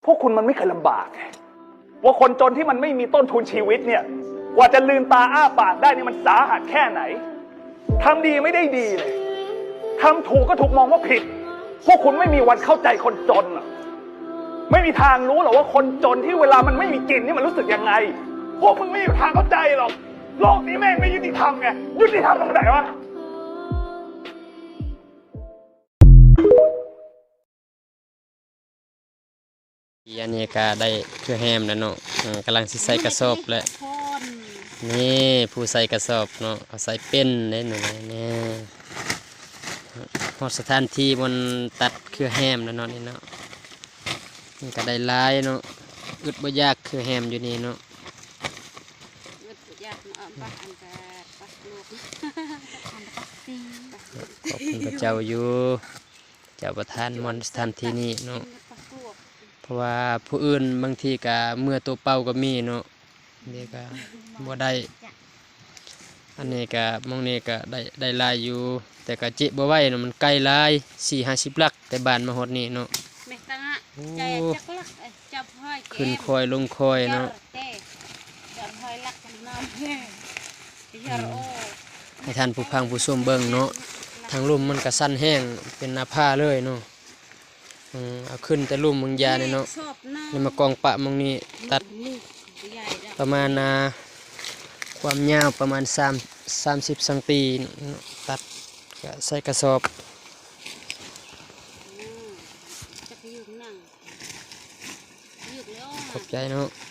พวกคุณมันไม่เคยลำบากไง ว่าคนจนที่มันไม่มีต้นทุนชีวิตเนี่ย กว่าจะลืมตาอ้าปากได้นี่มันสาหัสแค่ไหน ทำดีไม่ได้ดีเลย ทำถูกก็ถูกมองว่าผิด พวกคุณไม่มีวันเข้าใจคนจนหรอก ไม่มีทางรู้หรอกว่าคนจนที่เวลามันไม่มีกินนี่มันรู้สึกยังไง พวกมึงไม่มีทางเข้าใจหรอก โลกนี้แม่งไม่ยุติธรรมไง ยุติธรรมตรงไหนวะ ອັນນີ້ກໍໄດ້ເຄືອແຮມແລ້ວເນາະ ເອີ ກຳລັງຊິໃສ່ກະສອບແລ້ວ. ນີ້ຜູ້ໃສ່ກະສອບເນາະ ເຂົາໃສ່ເປັນເດ້ນີ້ ນີ້ ຮອດສະຖານທີ່ບ່ອນຕັດເຄືອແຮມແລ້ວເນາະ ນີ້ເນາະ. ມັນກໍໄດ້ຫຼາຍເນາະ ອຶດບໍ່ຢາກເຄືອແຮມຢູ່ນີ້ເນາະ. ອຶດບໍ່ຢາກມາເອົາບັກອັນກະປັກລວກ ອັນກະປັກຕີ ຂອບຄຸນພະເຈົ້າຢູ່ ເຈົ້າປະທານບ່ອນສະຖານທີ່ນີ້ເນາະ ເພາະວ່າຜູ້ອື່ນບາງທີກະເມືອໂຕເປົ່າກໍມີເນາະ ນີ້ກະບໍ່ໄດ້. ອັນນີ້ກະ ໝ່ອງນີ້ກະໄດ້ ໄດ້ຫຼາຍຢູ່ ແຕ່ກະເຈະບໍ່ໄຫວເນາະ ມັນໄກຫຼາຍ ສີ່ຫ້າສິບຫຼັກ ແຕ່ບ້ານມາຮອດນີ້ເນາະ. ໂອ້ ຂຶ້ນຄອຍລົງຄອຍເນາະ. ໃຫ້ທ່ານຜູ້ຟັງຜູ້ຊົມເບິ່ງເນາະ ທາງລຸ່ມມັນກະຊັນແຮງ ເປັນໜ້າຜາເລີຍເນາະ. ເອົາຂຶ້ນແຕ່ລຸ່ມບາງຢ່າງນີ້ເນາະ ນີ້ມາກອງປະໝ່ອງນີ້ ຕັດປະມານ ອ່າ ຄວາມຍາວປະມານສາມ ສາມສິບຊັງຕີເນາະ ຕັດກະໃສ່ກະສອບ. ຂອບໃຈເນາະ.